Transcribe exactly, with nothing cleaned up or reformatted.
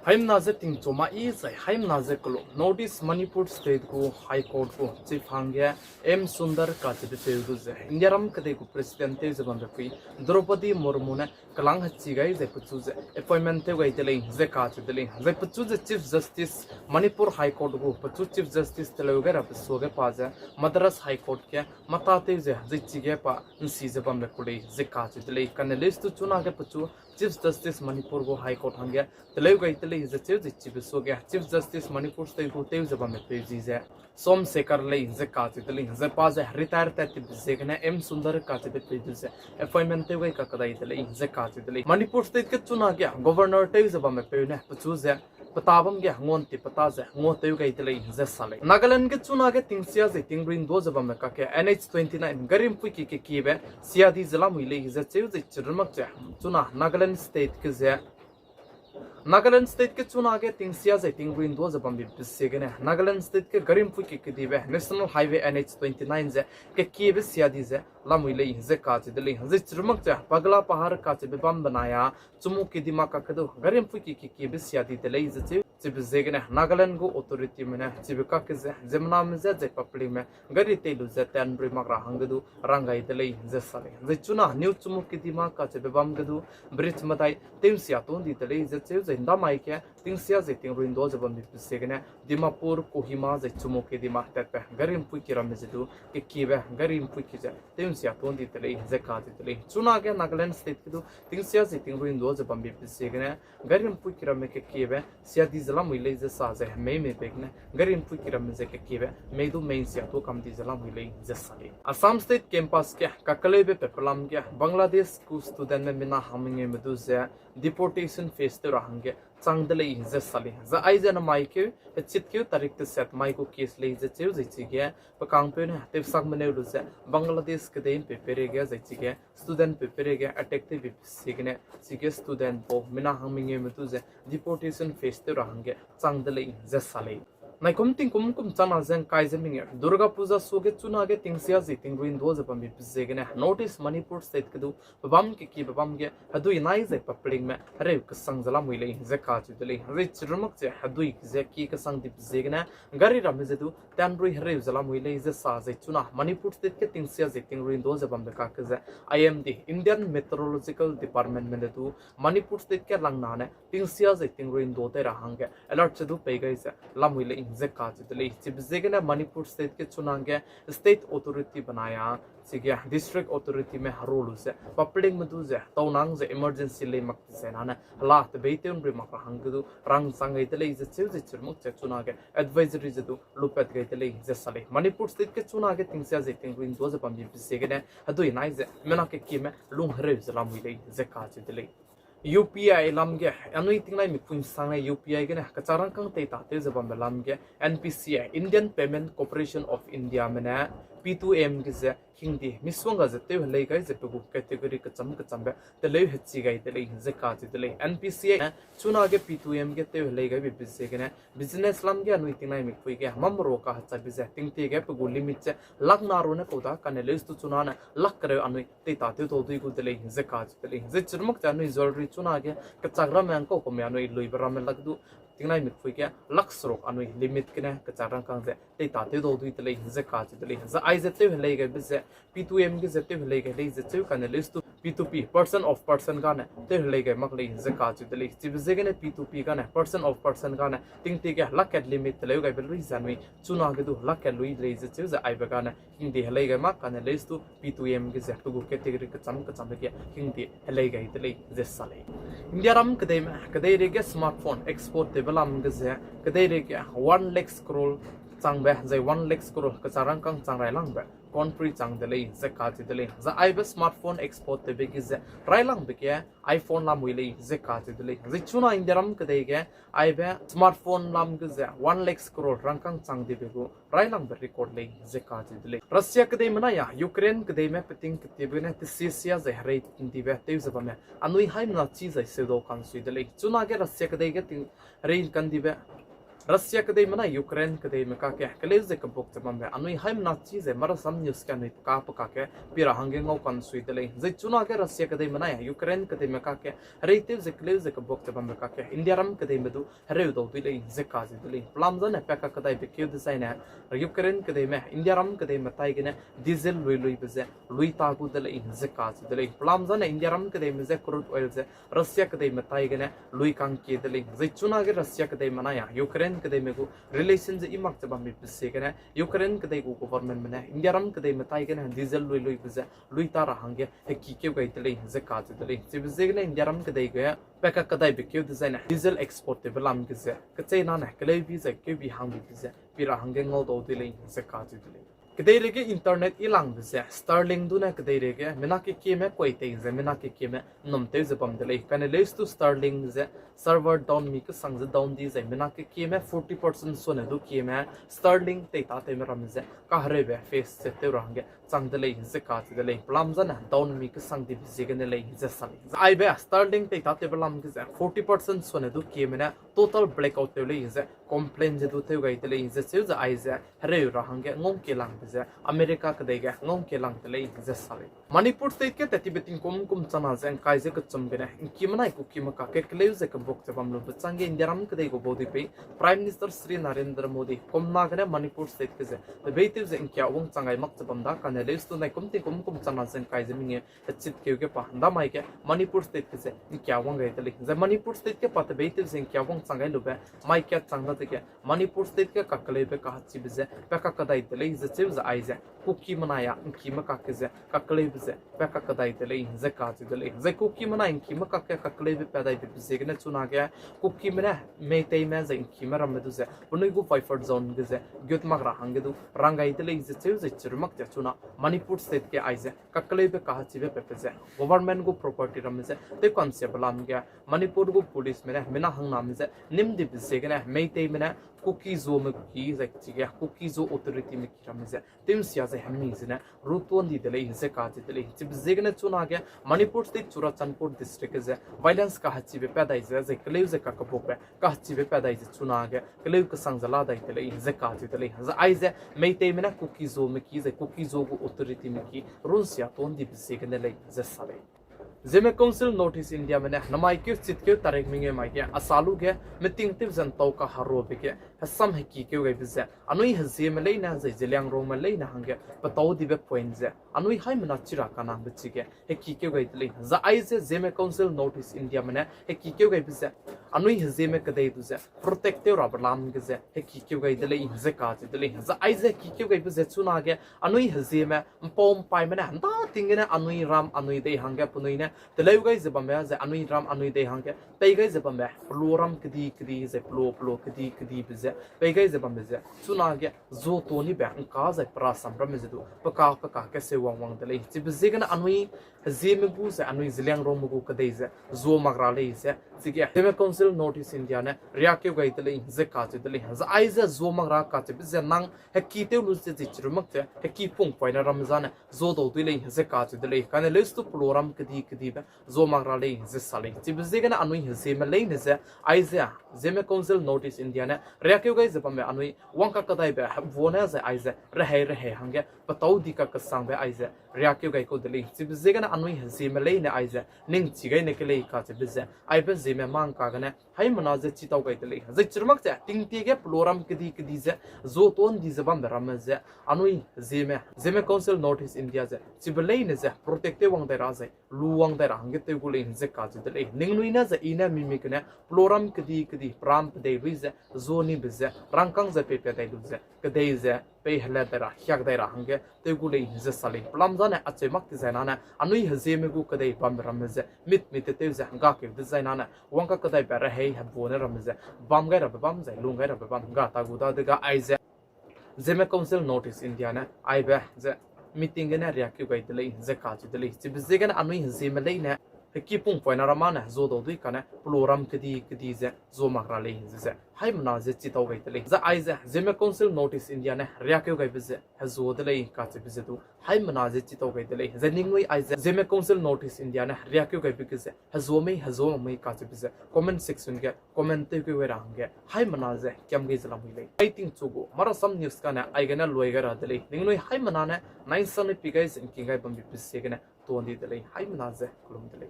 Haimna ze tingchoma i zai haimna ze kelu North East Manipur State gu High Court gu chief hangge M Sundar kacheube peu du ze India ram kedei gu president tew ze bambe pui Droupadi Murmu ne kelang hechi gai zai pechu ze appointment tew gai de lei ze kacheu de lei. Zai pechu ze Chief Justice, Manipur High Court gu pechu Chief Justice teleu gai rabe suage pa ze Madras High Court ge mata tew ze zai chige pa nsi ze bambe ku lei ze kacheu de lei. Kane lestu chunage pechu Chief Justice Manipur gu High Court hangge teleu gai de lei ze cheu zai chibe suage Chief Justice Manipur State gu tew ze bambe peu zi ze Somsekhar lei ze kacheu de lei. Zai pa ze retire tat tibe ziegene M Sundar kacheube peu du ze appointment tew gai kakadai de lei ze kacheu de lei. Manipur State ge chunage Governor tew ze bambe peu ne pechu ze peta bam ge nguan ti peta ze ngua tew gai de lei ze sa lei. Nagaland ge chunage tingsia zai tingrui nduâ ze bambe kakge N H twenty nine gari mpui ki kekiebe siadi ze lamui lei ze cheu zai chirmak ze chuna Nagaland State ge ze Nagaland State ge chunage tingsia zai tingrui nduâ ze bambe pe ziegene Nagaland State ge gari mpui ki kedibe National Highway N H twenty nine ze kekiebe siadi ze lamui lei ze kacheu de lei. Zai chirmak ze Pagla Pahar kacheube bam benai a Chumoukedima kakge du gari mpui ki kekiebe siadi de lei ze cheu. Chibe ziegene Nagaland gu authorityme ne chibe kakge ze ziemmename je zai publicme gari tei lu ze tanrui mak ra hangge du rang gai de lei ze sa lei. Zai chuna New Chumoukedima kacheube bam ge du bridge medai tew nsia tuâ ndi de lei ze cheu zai ndamai ge tingsia zai tingrui nduâ ze bambe pe ziegene Dimapur, Kohima zai Chumoukedima tatbe gari mpui ki ramme ze du kekiebe gari mpui ki ze tew nsia tuâ ndi de lei ze kacheu de lei. Chunage Nagaland State ge du tingsia zai tingrui nduâ ze bambe pe ziegene gari mpui ki ramme kekiebe siadi ze lamui lei ze sa zai hemei mei be gene gari mpui ki ramme ze kekiebe mei du mei nsia tuâ kam di ze lamui lei ze sa lei. Assam State campus ge kakeleube pe pelam ge Bangladesh gu studentme mina hangmengeume du ze deportation face tew ra hangge chang de lei ze sa lei. Zai aize namai keu hechitkeu tarik teset mai gu case lei ze cheu zai chige pe kangpeu ne tewsak meneu lu ze Bangladesh kedei mpeu peireige zai chige student peu peireige attack tewbe ziegene chige student pau mina hangmengeume du ze deportation face tew ra hangge chang de lei ze sa lei. Naikum tingkum kum chana ze ngkai ze mengeu Durga Puja suage chunage tingsia zai tingrui nduâ ze bambe pe ziegene North East Manipur State ge du pebam kekiebe bam ge hedui nai zai publicme hereu kesang ze lamui lei ze kacheu de lei. Zai chirmak ze hedui ze ki kesang dibe ziegene gari ramme ze du tanrui hereu ze lamui lei ze sa zai chuna Manipur State ge tingsia zai tingrui nduâ ze bambe kakge ze I M D, Indian Meteorological Departmentme ne du Manipur State ge langna ne tingsia zai tingrui nduâ tei ra hangge alert ze du pei gai ze lamui lei ze kacheu de lei. Chibe ziegene Manipur State ge chunage state authority benai a chige district authorityme heru lu ze publicme du ze taunang ze emergency lei mak di ze nane hela tebeitew nrui mak ra hangge du rangchang gai de lei ze cheu zai chirmak ze chunage advisory ze du lupat gai de lei ze sa lei. Manipur State ge chunage tingsia zai tingrui nduâ ze bambe pe ziegene hedui nai ze mina kekieme lung hereu ze lamui lei ze kacheu de lei. U P I lam ge anui tingnai mikpui sangne U P I gene kechak rangkâng tei tatew ze bambe lam ge N P C I, Indian Payment Corporation of Indiame ne P two M ge ze hingdi misongga ze tew helei gai ze pe gu category kecham kechambe teleu hechi gai de lei ze kacheu de lei. N P C I ne chunage P two M ge tew helei gaibe ziegene business lam ge anui tingnai mikpui ge mamro kahechaibe ze tingtie ge pe gu limit ze lakh na ru ne kau da kane lestu chuna ne lakh kereu anui tei tatew tau dui gu de lei ze kacheu de lei. Zai chirmak ze anui jewellery chunage kechak ramme ngkau kume anui luibe ramme lak du tingnai mikpui ge lakh seruk anui limit gene kechak rangkâng ze tei tatew tau dui de lei ze kacheu de lei. Zai aize tew helei gaibe ze P two M ge ze tew helei gai lei ze cheu kane lestu P two P, person of person gane tew helei gai mak lei ze kacheu de lei. Chibe ziegene P two P gane person of person gane tingtie ge lakh kat limit teleu gaibe lui ze anui chunage du lakh kat lui lei ze cheu ze aibe gane hingdi helei gai mak kane lestu P two M ge ze pe gu category kecham kechambe ge hingdi helei gai de lei ze sa lei. India ram kedeime kedeireige smartphone export tewbe lam ge ze kedeireige one lakh crore changbe zai one lakh crore kechak rangkâng chang railangbe country chang de lei ze kacheu de lei. Zai aibe smartphone export tewbe ge ze railangbe ge iPhone lamui lei ze kacheu de lei. Zai chuna India ram kedei ge aibe smartphone lam ge ze one lakh crore rangkâng chang dibe gu railangbe record lei ze kacheu de lei. Russia kedeime nai a Ukraine kedeime peting ketibe gene tesisia zai herei ndibe tew ze bamme anui haimena chi zai seudau kansui de lei. Chunage Russia kedei ge ting herei kandibe Russia kedeime nai Ukraine kedeime kakge keleu ze kebuk ze bambe anui haimena chi ze marasam news ge anui peka pe kakge pi ra hangge ngau kan sui de lei. Zai chunage Russia kedeime nai Ukraine kedeime kakge hereitew ze keleu ze kebuk ze bambe kakge Indiaram kedeime du hereu dau dui lei ze kacheu de lei. Pelam zane pa kakedaibe keu dezaine Ukraine kedeime Indiaram kedeime tai gene diesel lui luibe ze lui ta gu de lei ze kacheu de lei. Pelam zane Indiaram kedeime ze crude oil ze Russia kedeime tai gene lui kangkie de lei. Zai chunage Russia kedeime nai Ukraine kedeime gu relation ze i mak ze bambe ziegene Ukraine kedei gu governmentme ne Indiaram kedeime tai gene diesel lui luibe ze lui ta ra hangge hekikeu gai de lei ze kacheu de lei. Chibe ziegene Indiaram kedei ge pa kakedaibe keu dezaine diesel export tewbe lam ge ze kechei nane keleu bi zai keu bi hangbibe ze pi ra hangge ngau dau de lei ze kacheu de lei. Kedeirei ge internet i langbe ze Starlink du ne kedeirei ge mina kekieme kuai tei ze mina kekieme nnum tew ze bam de lei. Kane leus du Starlink ze server down mi kesang ze down di zai mina kekieme forty percent sone du kieme Starlink tei tatewme ramme ze kahereube phase ze tew ra hangge chang de lei ze kacheu de lei. Pelam zane down mi kesang dibe ziegene lei ze sa lei. Aibe Starlink tei tatewbe lam ge ze forty percent sone du kieme ne total blackout tew lei ze complain ze du tew gai de lei ze cheu ze aize hereu ra hangge ngau kelangbe ze America kedei ge ngau kelang de lei ze sa lei. Manipur State ge tat tibe tingkum kum chana ze ngkai ze kechum gene ngkime nai Kukime kakge keleu ze kebuk ze bam lube changge Indiaram kedei gu baudui pei Prime Minister Shri Narendra Modi kumna gene Manipur State ge ze pebeitew ze ngkia wangchang gai mak ze bam da kane leus du nai kum tingkum kum chana ze ngkai ze mengeu hechitkeu ge pa ndamai ge Manipur State ge ze ngkia wang gai de lei. Zai Manipur State ge pa tebeitew ze ngkia wangchang gai lube mai kat chang dadege Manipur State ge kakeleube kahechibe ze pa kakedai de lei ze cheu ze aize Kukime nai a ngkime kakge ze kakeleube ze pa kakedai de lei ze kacheu de lei. Zai Kukime nai ngkime kakge kakeleube pa daibe ziegene chunage Kukime ne Meiteime zai ngkime ramme du ze penui gu buffer zone ge ze gut mak ra hangge du rang gai de lei ze cheu ze chirumak ze chuna Manipur State ge aize kakeleube kahechibe pepe ze government gu property ramme ze tewkansiabe lam ge Manipur gu policeme ne mina hangname ze nîm dibe ziegene Meiteime ne Kuki-Zome ki zai chige Kuki-Zo authorityme ki ramme ze tew'nsia ze hemi zene rutuan di de lei ze kacheu de lei. Chibe ziegene chunage Manipur State Churachandpur District ge ze violence kahechibe pa dai ze zai keleu ze kakebukbe kahechibe pa dai ze chunage keleu kesang ze la dai de lei ze kacheu de lei. Zai aize Meiteime ne Kuki-Zome ki zai Kuki-Zo gu authorityme ki runsia tuan dibe ziegene lei ze sa lei. Zeme Council North East Indiame ne namai keu chitkeu tarik mengeu mai ge asa lu ge meeting tew ze ntau kaheruabe ge hesam hekikeu gaibe ze anui hezieme leine zai Zeliangrongme leine hangge petau dibe point ze anui haimena chi ra kanangbe chige hekikeu gai de lei. Zai aize Zeme Council North East Indiame ne hekikeu gaibe ze anui hezieme kedei du ze protect tew rabe lam ge ze hekikeu gai de lei ze kacheu de lei. Zai aize hekikeu gaibe ze chunage anui hezieme mpau mpaime ne nda ting gene anui ram anui dei hangge penui ne teleu gai ze bambe zai anui ram anui dei hangge pei gai ze bambe pelo ram kedi kedi zai pelo pelo kedi kedibe ze pei gai ze bambe ze chunage zuatuanibe ngka zai perasam ramme ze du peka peka keseu wang wang de lei. Chibe ziegene anui hezieme gu zai anui Zeliangrongme gu kedei ze zua mak ra lei ze chige Zeme Council North East India ne riakeu gai de lei ze kacheu de lei. Zai aize zua mak ra kacheube ze nang heki tew lu ze zi chirumak ze heki pungpoine ramme zane zua dau dui lei ze kacheu de lei. Kane leus du pelo ram kedi kedibe zua mak ra lei ze sa lei. Chibe ziegene anui hezieme leine ze aize Zeme Council North East India ne riakeu gai ze bambe anui wang kakedaibe hebuane zai aize rehei rehei hangge petau di kakesangbe aize riakeu gai kau de lei. Chibe ziegene anui hezieme leine aize ningchi gaine kelei kacheube ze aibe zieme mangka gene haimena ze chitau gai de lei. Zai chirumak ze tingtie ge pelo ram kedi kedi ze zuatuan di ze bambe ramme ze anui hezieme, Zeme Council North East India ze chibe leine ze protect tew wang dai ra zai lu wang dai ra hangge tew gu lei ze kacheu de lei. Ningnui ne zai i ne mimi gene pelo ram kedi kedi peram pedei lui ze zua nibe ze rangkâng ze peipat dai lu ze kedei ze pei helat dai ra hiak dai ra hangge tew gu lei ze sa lei. Pelam zane acheu mak dezai nane anui hezieme gu kedei bambe ramme ze mit mit tew ze ngakeu dezai nane wang kakedaibe rehei hebuane ramme ze bam gai rabe bam zai lung gai rabe bam ga ta gu dadege aize Zeme Council North East India ne aibe ze meeting gene riakeu gai de lei ze kacheu de lei. Chibe ziegene anui hezieme leine Heki pungpoina ramane hezuadau dui kane pelo ram kedi kedi ze zua mak ra lei ze ze haimena ze chitau gai de lei. Zai aize Zeme Council North East India ne riakeu gaibe ze hezua de lei kacheube ze du haimena ze chitau gai de lei. Zai ningnui aize Zeme Council North East India ne riakeu gaibe ge ze hezua mei hezua mak mei kacheube ze comment section ge comment tewkeu gai ra hangge haimena ze kiam gai ze lamui lei. Ai tingchu gu Marasam News kane aigene lui gai ra de lei. Ningnui haimena ne nainsang ne pi gai ze ngking gai bambe pe ziegene tuan di de lei. Haimena ze kelum de lei.